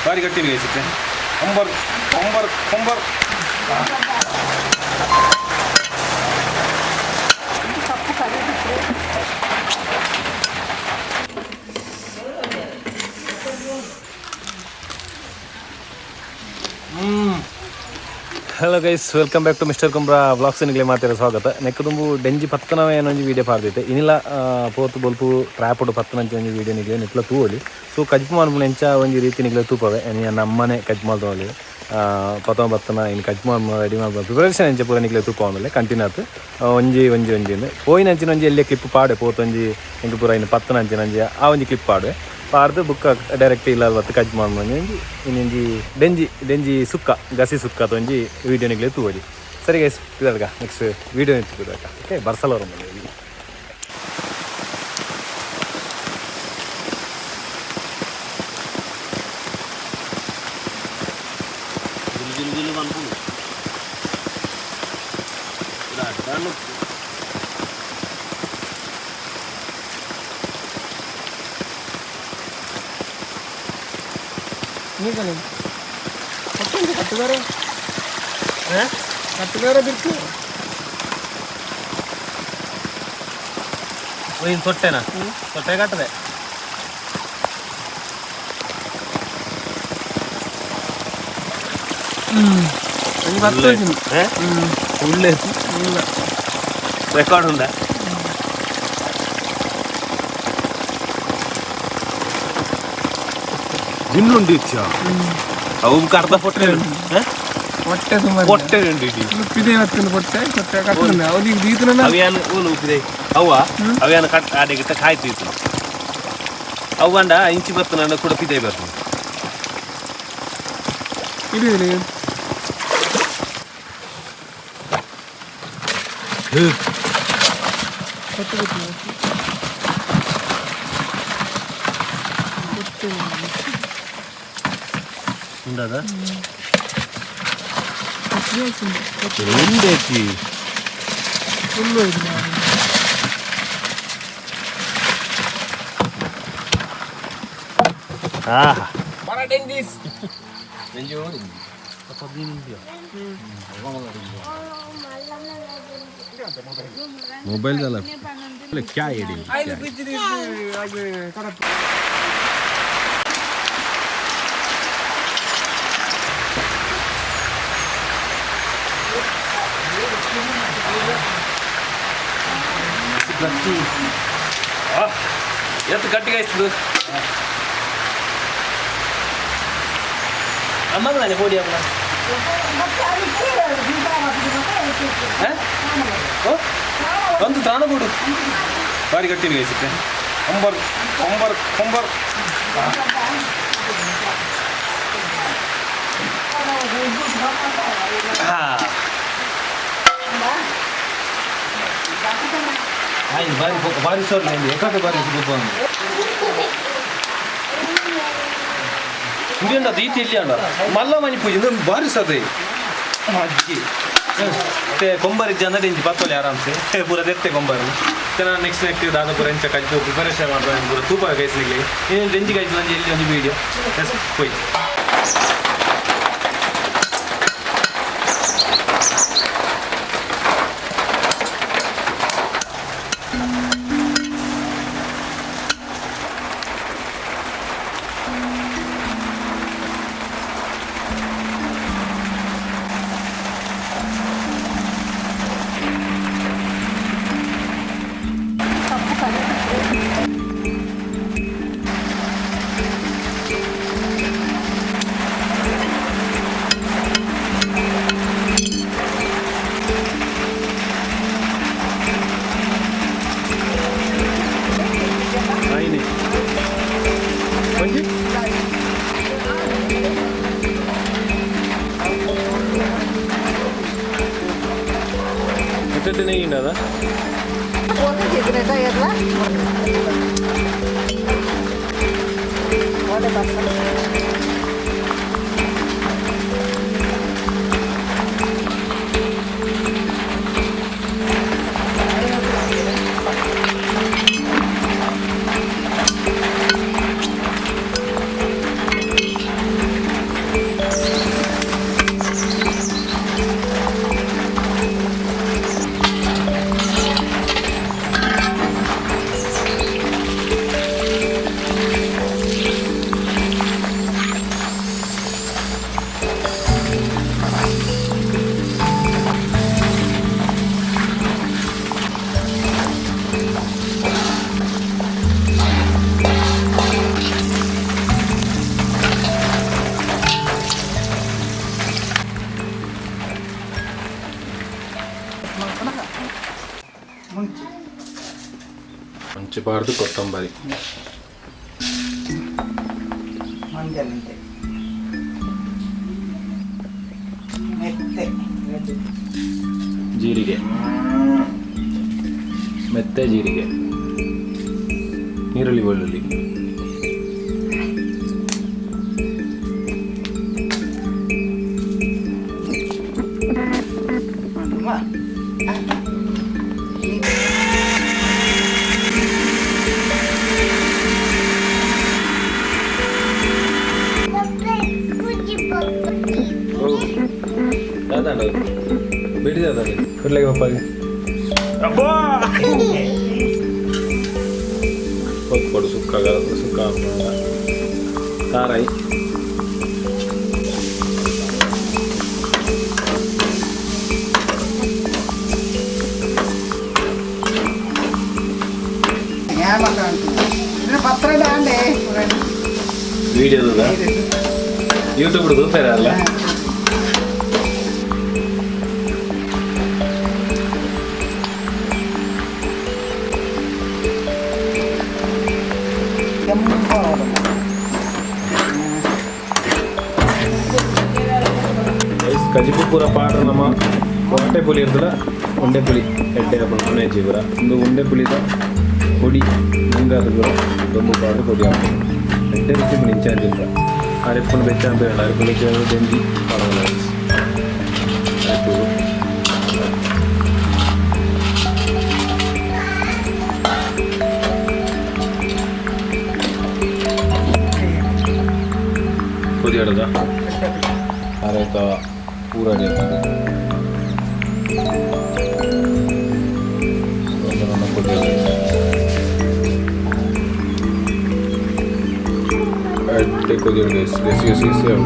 ಬಾರಿ ಗಟ್ಟಿ ಗೈಸಿತ್ತೆ. ಒಂಬರ್ ಒಂಬರ್ ಒಂಬರ್. Hello guys, welcome back to mister Kumbra vlogs. ನಿಗಲೆ ಮಾತಾಡೋ ಸ್ವಾಗತ. ನೆಕ್ ದುಂಬು ಡೆಂಜಿ ಪತ್ತನವ ಏನೊಂಜಿ ವೀಡಿಯೋ ಪಾಡ್ದಿತ್ತೆ. ಇನಿಲ ಪೋತು ಬೊಲ್ಪು ಟ್ರ್ಯಾಪುಡು ಪತ್ತನಂಚ ಒಂಜಿ ವೀಡಿಯೋ ನಿಗಲೆ ನಿಕ್ಲ ತೂವೊಲಿ. ಸೊ ಕಜ್ಪು ಮನ್ಪುನ ಎಂಚ ಒಂಜಿ ರೀತಿ ನಿಗಲೆ ತೂಪವೆ. ನಮ್ಮನೆ ಕಜ್ಪು ಮಲ್ತೊಲಿ ಪತ್ತವ ಬತ್ತನ ಇನ್ನು ಕಜ್ಪು ಮನ್ಪುನ ರೆಡಿ ಮಲ್ಪುನ ಪ್ರಿಪರೇಷನ್ ಎಂಚ ಪೂರ ನಿಗಲೆ ತೂಪ. ಆಮೇಲೆ ಕಂಟಿನ್ಯೂ ಆತು ಒಂಜಿ ಒಂಜಿ ಒಂಜಿ ಪೋಯಿನಂಚಿನ ಒಂಜಿ ಎಲ್ಲಿಯ ಕ್ಲಿಪ್ ಪಾಡೆ ಪೋತೊಂಜಿ ಎಂಕ್ ಪೂರ ಇನ್ನು ಪತ್ತನಂಚಿನ ಒಂಜಿ ಆ ಒಂಜಿ ಕ್ಲಿಪ್ ಪಾಡುವೆ. ಪಾಡ್ದು ಬುಕ್ಕ ಡೈರೆಕ್ಟ್ ಇಲ್ಲ ಬತ್ತು ಕಜ್ಜು ಮನ್ಪುನ ಒಂಜಿ ಇನ್ನೊಂಜಿ ಡೆಂಜಿ ಡೆಂಜಿ ಸುಕ್ಕ ಗಸಿ ಸುಕ್ಕ ಒಂಜಿ ವೀಡಿಯೋ ನಿಗಲೆ ತೂವೊಲಿ. ಸರಿ ಗೈಸ್, ಪಿದರ್ಗ ನೆಕ್ಸ್ಟ್ ವೀಡಿಯೋ ಪಿದರ್ಗ. ಓಕೆ, ಬರ್ಸಲ. ಜಿಲು ಜಿಲು ಜಿಲು ಪನ್ಪುಂಡು. ಅಡ್ಡಾನು. ಕಟ್ಟುಗಾರೆ ಕಟ್ಟುಗಾರ ಬಿರ್ಕು. ಒಯ್ಯಿನ ತೊಟ್ಟೆನಾ? ತೊಟ್ಟೆ ಕಟ್ಟದೆ. ಒಂಜಿ ಪತ್ತು. ಉಳ್ಳೆ ರೆಕಾರ್ಡ್ ಉಂಡ. ಜಿನ್ನುಂಡು ಇಚ್ಚ ಅವು ಕರ್ದ ಫೋಟೋ. ಹೊಟ್ಟೆ ಸುಮಾರು. ಹೊಟ್ಟೆ ಉಂಡು ಇಡೀ. ಉಪ್ಪಿದೆ ಮತ್ತೊಂದು ಹೊಟ್ಟೆ ಹೊಟ್ಟೆ ಕಟ್ಟುಂಡ ಹೌದು ಈಗ ದೀತನ. ಅವಿಯಾನ ಊಲು ಉಪ್ಪಿದೆ ಅವ್ವ ಅವಿಯಾನ ಕಟ್ ಆಡೆಗಿಟ್ಟ ಕಾಯ್ತು ಇತ್ತು. ಅವು ಅಂಡ ಇಂಚಿ ಬತ್ತು ನನ್ನ ಕೂಡ ಪಿದೆ ಬರ್ತದೆ. ಇಡಿ. ಹೊಟ್ಟೆ ಬಿಟ್ಟು ಉಂಡದ. ಉಂಡೇತಿ. ಫುಲ್ಲು ಇದು. ಆಹಾ. ಡೆಂಜಿಸ್. ಮೊಬೈಲ್ ಅಲ್ಲ ಕ್ಯಾ ಹೇಳಿ. ಐದು ಫ್ರಿಜ್ ಕಡಪು. ಎತ್ತು ಗಟ್ಟಿಗೆ ಆಯ್ತು. ಅಮ್ಮನ ನಾನೇ ಪೋಡಿ ಅಮ್ಮ. ಒಂದು ತಾಣ ಕೊಡು. ಬಾರಿ ಗಟ್ಟಿ ಗೈಸಿತ್ತೆ. ಒಂಬರ್ ಒಂಬರ್ ಒಂಬರ್. ಹಾ ಆಯ್ತು, ಬಾರಿ ಬಾರಿ ಸರ್ ಎಕಾಟೆ ಬಾರಿ ಗೊಬ್ಬ ಇಂದ ದೀತಿ ಇಲ್ಲಿ ಅಂಡ ಮಲ್ಲ ಮನಿ ಪೂಜೆ ಇಂದು ಬಾರಿ ಸದೆ ಅಜ್ಜಿ. ಮತ್ತೆ ಕೊಂಬರ್ ಇಜ್ಜ ಅಂದ್ರೆ ಇಂಚಿ ಪತ್ತೊಲಿ ಆರಾಮ್ಸೆ ಪೂರ ದೆತ್ತೆ ಕೊಂಬರ್. ನಾನು ನೆಕ್ಸ್ಟ್ ನೆಕ್ಸ್ಟ್ ದಾದ ಪೂರ ಎಂಚ ಕಜ್ಜು ಪ್ರಿಪರೇಷನ್ ಮಾಡ್ತಾರೆ ಪೂರ ತೂಪ ಗೈಸ್ಲಿಕ್ಕೆ. ಇನ್ನೊಂದು ರೆಂಜಿ ಗೈಸ್ ಒಂಜಿ ಎಲ್ಲಿ ಒಂಜಿ ವೀಡಿಯೋ ಎಸ್ ಪೋಯ್. ಆಯ್ನೆ ಒಂಜಿ. ಎಟ್ಟೆಟ್ಟೆ ನೆಯ್ಯಿ ಉಂಡದ. ಇಂಚ ಪಾಡ್ದು ಕೊತ್ತಂಬರಿ. ಮಂಜಲ್ ಮೆತ್ತೆ. ಜೀರಿಗೆ, ಮೆತ್ತೆ ಜೀರಿಗೆ, ನೀರುಳ್ಳಿ, ಬೆಳ್ಳುಳ್ಳಿ. ದಾದಾಂಡ ಬಿಡಿ ದಾದಾಂಡ ಕುಡ್ಲೆಗೆ ಪಪ್ಪಾಗಿ ಕೊಡು. ಸುಕ್ಕ ಸುಕ್ಕ ತಾರಾಯಿ. ഞാൻ ഇതിന് പത്രം ഇടാണ്ടേ. ವಿಡಿಯೋದ ಯೂಟ್ಯೂಬ್ ತೂಪೇರ ಅಲ್ಲ. ಕಜಿಪು ಪೂರ ಪಾಡ್ರ ನಮ್ಮ ಹೊಟ್ಟೆ ಪುಲಿ ಇರ್ತಲ್ಲ, ಉಂಡೆ ಪುಲಿ ಎಡ್ಡೆ ಆಪುಂಡು. ನಾನ್ ವೆಜ್ ಪೂರ ಒಂದು ಉಂಡೆ ಪುಲಿದ ಪೊಡಿ ಮುಂಗಾದ ಪೂರ ದೊಂಬು ಪಾಡ್ದು ಪೊಡಿ ಆಪುಂಡು. ಎಡ್ಡೆ ರುಚಿ ಪುಲಿ ಇಂಚಾರ್ಜ್ ಇಲ್ಲ. ಅರೆಪ್ಪುನು ಬೆಚ್ಚ ಅಂತ ಹೇಳ ಅರೆಪ್ಪು ಬೆಚ್ಚ ದೆಂಜಿ ಪಾಡೋಲ್ಲ. ಅರೆಪ್ಪು ಕೊದಿ ಆಡೋದ ಅರೆತ ಪೂರ ರೆಡಿ ಆಗ್ತದೆ. ಕೊದಿ ಎಡ್ಡೆ ಕೊದಿ ಗೈಸ್, ಗಸಿ ಗಸಿ ಗಸಿ ಆವು.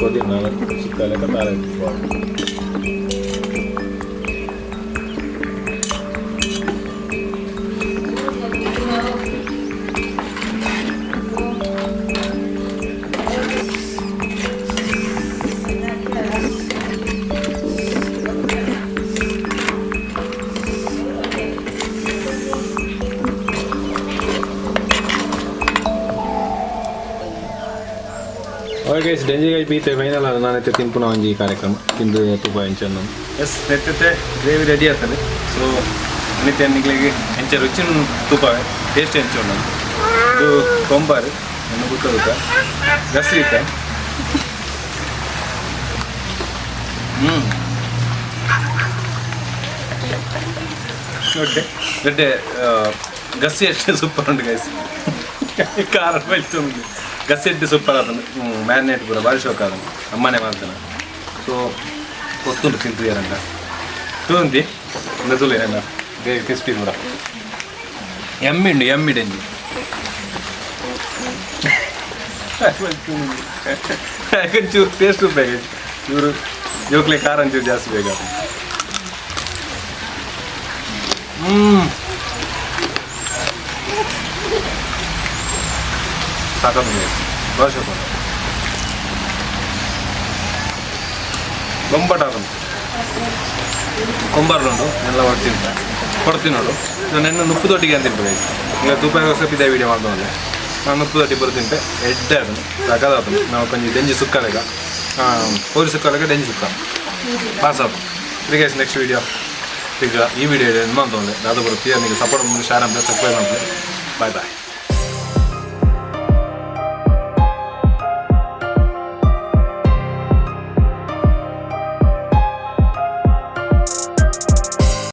ಕೊದಿ ನಾನು ಸುತ್ತಲೆಕ್ಕ ತಾಳೆ. ಓಕೆ ಗೈಸ್, ಡೆಂಜಿಗಾಯಿ ಪೀತೆ ಫೈನಲ್. ನಾನೈತೆ ತಿನ್ಪುನ ಒಂಜಿ ಕಾರ್ಯಕ್ರಮ ತಿಂದು ತುಪ್ಪ ಎಂಚನ್ನು. ಎಸ್, ನೆತ್ತತೆ ಗ್ರೇವಿ ರೆಡಿ ಆಗ್ತದೆ. ಸೊ ನಿತ್ಯ ನಿಗ್ಲಿಗೆ ಎಂಚ ರುಚಿನ ತುಪ್ಪವೆ, ಟೇಸ್ಟ್ ಎಂಚ ಉಂಟು. ಇದು ಕೊಂಬಾರು ನನ್ನ ಬುಕ್ಕ ಬುಕ್ಕ ಗಸಿ ಇತ್ತ. ಹ್ಞೂ ಓಕೆ, ಗಡ್ಡೆ ಗಸಿ ಅಷ್ಟೇ ಸೂಪರ್ ಉಂಟು ಗೈಸ್. ಖಾರ ಉಂಟು. ಗಸಿ ಎಡ್ಡೆ ಸೂಪರ್ ಆತಂದು. ಮ್ಯಾರಿನೇಟ್ ಪೂರ ಭಾರಿ ಶೋಕ್ ಆತಂದು. ಅಮ್ಮನೇ ಮಾಡ್ತಾನೆ. ಸೊ ಗೊತ್ತುಂಟು ತಿಂತು ಯಾರಂತ ತೂಂತಿ ತುಲೆ ಅಣ್ಣ ಗ್ರೇವಿ ಕ್ರಿಸ್ಪಿ ಪೂರ ಎಮ್ಮಿ ಉಂಡು, ಎಮ್ಮಿ ಡೆಂಜಿ. ಚೂರು ಟೇಸ್ಟ್ ಬೇಕು, ಚೂರು ಜೋಕ್ಲೆ ಖಾರ ಒಂಚೂರು ಜಾಸ್ತಿ ಬೇಕು. ಹ್ಞೂ ಸಾಕಾಗಿದೆ. ಭಾಳ ಶೋಕ ಬೊಂಬಾಟ ಆತಂದು. ಕೊಂಬಾರ್ಲುಂಡು ಎಲ್ಲ ಹೊಡ್ತೀನಿ ಕೊಡ್ತೀನಿ ನೋಡು. ನಾನು ಎನ್ನು ನುಪ್ಪು ದೊಡ್ಡಿಗೆ ಅಂತ ತಿಂಪೆ ಗೈಸ್. ಈಗ ತುಪ್ಪ ಸ್ವಲ್ಪ ಇದೆ ವೀಡಿಯೋ ಮಾಡ್ದವಲ್ಲ. ನಾನು ನುಪ್ಪು ದೊಡ್ಡಿ ಬರು ತಿಂಪೆ. ಎಡ್ಡೆ ಅದನ್ನು ಸಕದಾತನು. ನಾವು ಕೊಂಚ ಡೆಂಜಿ ಸುಕ್ಕಲೆಗ ಕೋರಿ ಸುಕ್ಕಲೆಗ ಡೆಂಜಿ ಸುಕ್ಕ ಪಾಸ್ ಆತು. ಈಗ ಗೈಸ್, ನೆಕ್ಸ್ಟ್ ವೀಡಿಯೋ ಈಗ ಈ ವಿಡಿಯೋ ಮಾಡ್ತೊಂಡೆ ದಾದ ಬರುತ್ತೆ. ನಿಮಗೆ ಸಪೋರ್ಟ್ ಮಾಡಿ, ಶೇರ್ ಅಂತ, ಸಬ್ಸ್ಕ್ರೈಬ್ ಮಾಡ್ತಾರೆ. Bye boy.